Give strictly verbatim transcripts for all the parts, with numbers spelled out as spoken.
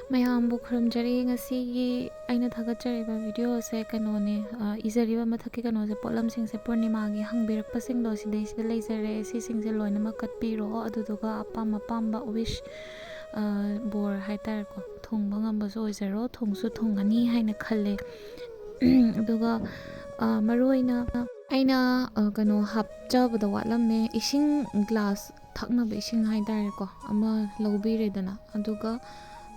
ꯃꯌꯥꯝꯕꯨ ꯈꯨꯔꯨꯝꯖꯔꯤ꯫ ꯉꯁꯤꯒꯤ ꯑꯩꯅ ꯊꯥꯒꯠꯆꯔꯤꯕ ꯚꯤꯗꯤꯑꯣꯁꯦ ꯀꯩꯅꯣꯅꯦ, ꯑ, ꯏꯖꯔꯤꯕ ꯃꯊꯛꯀꯤ ꯀꯩꯅꯣꯁꯦ, ꯄꯣꯠꯂꯝꯁꯤꯡꯁꯦ, ꯄꯨꯔꯅꯤꯃꯥꯒꯤ ꯍꯪꯕꯤꯔꯛꯄꯁꯤꯡꯗꯣ ꯁꯤꯗꯩꯁꯤꯗ ꯂꯩꯖꯔꯦ꯫ ꯁꯤꯁꯤꯡꯁꯦ ꯂꯣꯏꯅꯃꯛ ꯀꯠꯄꯤꯔꯣ, ꯑꯗꯨꯗꯨꯒ ꯑꯄꯥꯝ ꯑꯄꯥꯝꯕ ꯋꯤꯁ, ꯑ, ꯕꯣꯔ ꯍꯥꯏꯇꯥꯔꯦꯀꯣ, ꯊꯨꯡꯕ ꯉꯝꯕꯁꯨ ꯑꯣꯏꯖꯔꯣ, ꯊꯨꯡꯁꯨ ꯊꯨꯡꯉꯅꯤ ꯍꯥꯏꯅ ꯈꯜꯂꯦ꯫ ꯑꯗꯨꯒ, ꯑ, ꯃꯔꯨ ꯑꯣꯏꯅ ꯑꯩꯅ, ꯑ, ꯀꯩꯅꯣ ꯍꯥꯞꯆꯕꯗ ꯋꯥꯠꯂꯝꯃꯦ, ꯏꯁꯤꯡ ꯒ꯭ꯂꯥꯁ, ꯊꯛꯅꯕ ꯏꯁꯤꯡ ꯍꯥꯏꯇꯥꯔꯦꯀꯣ, ꯑꯃ ꯂꯧꯕꯤꯔꯦꯗꯅ, ꯑꯗꯨꯒ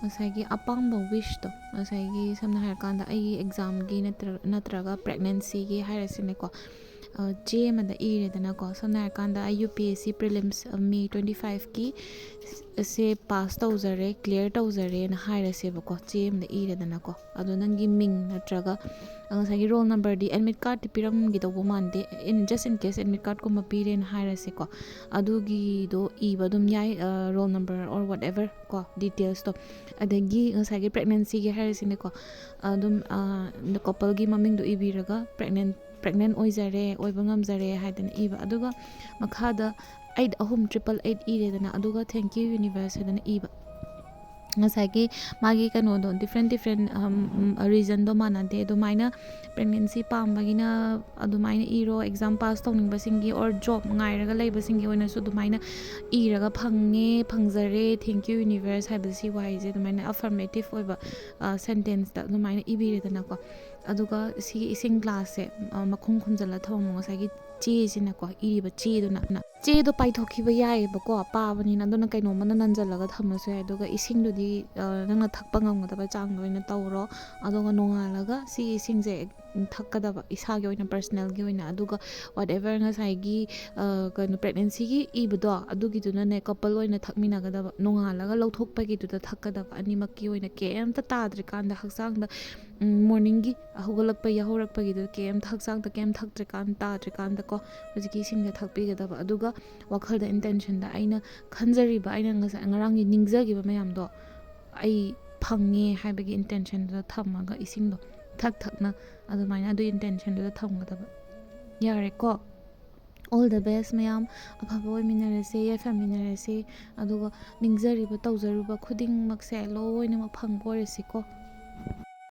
ꯉꯁꯥꯏꯒꯤ ꯑꯄꯥꯝꯕ ꯋꯤꯁꯇꯣ, ꯉꯁꯥꯏꯒꯤ ꯁꯝꯅ ꯍꯥꯏꯔꯀꯥꯟꯗ ꯑꯩꯒꯤ ꯑꯦꯛꯖꯥꯝꯒꯤ ꯅꯠꯇ꯭ꯔ-, ꯅꯠꯇ꯭ꯔꯒ ꯄ꯭ꯔꯦꯒꯅꯦꯟꯁꯤꯒꯤ ꯍꯥꯏꯔꯁꯤꯅꯦꯀꯣ, ꯑ, ꯆꯦ ꯑꯃꯗ ꯏꯔꯦꯗꯅꯀꯣ꯫ ꯁꯝꯅ ꯍꯥꯏꯔꯀꯥꯟꯗ ꯑꯩ U P S C prelims, ꯑ, ꯃꯦ ꯇ꯭ꯋꯦꯟꯇꯤ ꯐꯥꯏꯚꯀꯤ ꯁꯦ ꯄꯥꯁ ꯇꯧꯖꯔꯦ, ꯀ꯭ꯂꯤꯌꯥꯔ ꯇꯧꯖꯔꯦꯅ ꯍꯥꯏꯔꯁꯦꯕꯀꯣ, ꯆꯦ ꯑꯃꯗ ꯏꯔꯦꯗꯅꯀꯣ꯫ ꯑꯗꯣ ꯅꯪꯒꯤ ꯃꯤꯡ ꯅꯠꯇ꯭ꯔꯒ ꯉꯁꯥꯏꯒꯤ ꯔꯣꯜ ꯅꯝꯕꯔꯗꯤ ꯑꯦꯗꯃꯤꯠ ꯀꯥꯔꯗꯇꯤ ꯄꯤꯔꯝꯈꯤꯗꯧꯕ ꯃꯥꯟꯗꯦ, in, just in case admit ꯀꯥꯔꯗꯀꯨꯝꯕ ꯄꯤꯔꯦꯅ ꯍꯥꯏꯔꯁꯦꯀꯣ, ꯑꯗꯨꯒꯤꯗꯣ ꯏꯕ ꯑꯗꯨꯝ ꯌꯥꯏ, ꯔꯣꯜ ꯅꯝꯕꯔ or whatever ꯀꯣ, ꯗꯤꯇꯦꯜꯁꯇꯣ꯫ ꯑꯗꯒꯤ ꯉꯁꯥꯏꯒꯤ ꯄ꯭ꯔꯦꯒꯅꯦꯟꯁꯤꯒꯤ ꯍꯥꯏꯔꯁꯤꯅꯦꯀꯣ, ꯑꯗꯨꯝ, ꯑ, ꯀꯣꯄꯜꯒꯤ ꯃꯃꯤꯡꯗꯣ ꯏꯕꯤꯔꯒ ꯄ꯭ꯔꯦꯒꯅꯦꯟ, ꯄ꯭ꯔꯦꯒꯅꯦꯟ ꯑꯣꯏꯖꯔꯦ, ꯑꯣꯏꯕ ꯉꯝꯖꯔꯦ ꯍꯥꯏꯗꯅ ꯏꯕ꯫ ꯑꯗꯨꯒ ꯃꯈꯥꯗ ꯑꯩꯠ ꯑꯍꯨꯝ triple eight ꯏꯔꯦꯗꯅ, ꯑꯗꯨꯒ "Thank you universe" ꯍꯥꯏꯗꯅ ꯏꯕ꯫ ꯉꯁꯥꯏꯒꯤ ꯃꯥꯒꯤ ꯀꯩꯅꯣꯗꯣ, ꯗꯤꯐ꯭ꯔꯦꯟ ꯗꯤꯐ꯭ꯔꯦꯟ, ꯑꯝ, ꯎꯝ, ꯔꯤꯖꯟꯗꯣ ꯃꯥꯟꯅꯗꯦ꯫ ꯑꯗꯨꯃꯥꯏꯅ ꯄ꯭ꯔꯦꯒꯅꯦꯟꯁꯤ ꯄꯥꯝꯕꯒꯤꯅ ꯑꯗꯨꯃꯥꯏꯅ ꯏꯔꯣ, ꯑꯦꯛꯖꯥꯝ ꯄꯥꯁ ꯇꯧꯅꯤꯡꯕꯁꯤꯡꯒꯤ or ꯖꯣꯕ ꯉꯥꯏꯔꯒ ꯂꯩꯕꯁꯤꯡꯒꯤ ꯑꯣꯏꯅꯁꯨ ꯑꯗꯨꯃꯥꯏꯅ ꯏꯔꯒ "ꯐꯪꯉꯦ, ꯐꯪꯖꯔꯦ, thank you universe" ꯍꯥꯏꯕ ꯁꯤ ꯋꯥꯍꯩꯁꯦ ꯑꯗꯨꯃꯥꯏꯅ ꯑꯐꯔꯃꯦꯇꯤꯞ ꯑꯣꯏꯕ, ꯑ, ꯁꯦꯟꯇꯦꯟꯁꯇ ꯑꯗꯨꯃꯥꯏꯅ ꯏꯕꯤꯔꯦꯗꯅꯀꯣ꯫ ꯑꯗꯨꯒ ꯁꯤꯒꯤ ꯏꯁꯤꯡ ꯒ꯭ꯂꯥꯁꯁꯦ, ꯑ, ꯃꯈꯨꯝ ꯈꯨꯝꯖꯤꯜꯂ ꯊꯝꯃꯣ, ꯉꯁꯥꯏꯒꯤ ꯆꯦꯁꯤꯅꯀꯣ, ꯏꯔꯤꯕ ꯆꯦꯗꯨꯅ꯫ ꯆꯦꯗꯣ ꯄꯥꯏꯊꯣꯛꯈꯤꯕ ꯌꯥꯏꯑꯕꯀꯣ, ꯄꯥꯕꯅꯤꯅ, ꯑꯗꯨꯅ ꯀꯩꯅꯣꯝꯃꯅ ꯅꯟꯖꯜꯂꯒ ꯊꯝꯃꯁꯨ ꯌꯥꯏ꯫ ꯑꯗꯨꯒ ꯏꯁꯤꯡꯗꯨꯗꯤ, ꯑ, ꯅꯪꯅ ꯊꯛꯄ ꯉꯝꯒꯗꯕ ꯆꯥꯡꯗ ꯑꯣꯏꯅ ꯇꯧꯔꯣ꯫ ꯑꯗꯨꯒ ꯅꯣꯡꯉꯥꯜꯂꯒ ꯁꯤꯒꯤ ꯏꯁꯤꯡꯁꯦ ꯊꯛꯀꯗꯕ, ꯏꯁꯥꯒꯤ ꯑꯣꯏꯅ, ꯄꯔꯁꯅꯦꯜꯒꯤ ꯑꯣꯏꯅ꯫ ꯑꯗꯨꯒ whatever ꯉꯁꯥꯏꯒꯤ, ꯑ, ꯀꯩꯅꯣ, ꯄ꯭ꯔꯦꯒꯅꯦꯟꯁꯤꯒꯤ ꯏꯕꯗꯣ, ꯑꯗꯨꯒꯤꯗꯨꯅꯅꯦ, ꯀꯄꯜ ꯑꯣꯏꯅ ꯊꯛꯃꯤꯟꯅꯒꯗꯕ꯫ ꯅꯣꯡꯉꯥꯜꯂꯒ ꯂꯧꯊꯣꯛꯄꯒꯤꯗꯨꯗ ꯊꯛꯀꯗꯕ, ꯑꯅꯤꯃꯛꯀꯤ ꯑꯣꯏꯅ ꯀꯩꯝꯇ ꯇꯥꯗ꯭ꯔꯤꯀꯥꯟꯗ ꯍꯛꯆꯥꯡꯗ, ꯎꯝ, ꯃꯣꯔꯅꯤꯡꯒꯤ ꯍꯧꯒꯠꯂꯛꯄ, ꯌꯥꯍꯧꯔꯛꯄꯒꯤꯗꯨꯗ ꯀꯩꯝꯇ ꯍꯛꯆꯥꯡꯗ ꯀꯩꯝ ꯊꯛꯇ꯭ꯔꯤꯀꯥꯟ, ꯇꯥꯗ꯭ꯔꯤꯀꯥꯟꯗꯀꯣ, ꯍꯧꯖꯤꯛꯀꯤ ꯏꯁꯤꯡꯁꯦ ꯊꯛꯄꯤꯒꯗꯕ꯫ ꯑꯗꯨꯒ ꯋꯥꯈꯜꯗ, ꯏꯟꯇꯦꯟꯁꯟꯗ, ꯑꯩꯅ ꯈꯟꯖꯔꯤꯕ, ꯑꯩꯅ ꯉꯁꯥꯏ ꯉꯔꯥꯡꯒꯤ ꯅꯤꯡꯖꯈꯤꯕ ꯃꯌꯥꯝꯗꯣ ꯑꯩ ꯐꯪꯉꯦ ꯍꯥꯏꯕꯒꯤ ꯏꯟꯇꯦꯟꯁꯟꯗꯨꯗ ꯊꯝꯃꯒ ꯏꯁꯤꯡꯗꯣ ꯊꯛ ꯊꯛꯅ ꯑꯗꯨꯃꯥꯏꯅ ꯑꯗꯨꯒꯤ ꯏꯟꯇꯦꯟꯁꯟꯗꯨꯗ ꯊꯝꯒꯗꯕ꯫ ꯌꯥꯔꯦꯀꯣ? All the best ꯃꯌꯥꯝ꯫ ꯑꯐꯕ ꯑꯣꯏꯃꯤꯟꯅꯔꯁꯦ, ꯌꯥꯏꯐꯃꯤꯟꯅꯔꯁꯦ꯫ ꯑꯗꯨꯒ ꯅꯤꯡꯖꯔꯤꯕ ꯇꯧꯖꯔꯨꯕ ꯈꯨꯗꯤꯡꯃꯛꯁꯦ ꯂꯣꯏꯅꯃꯛ ꯐꯪꯕ ꯑꯣꯏꯔꯁꯤꯀꯣ꯫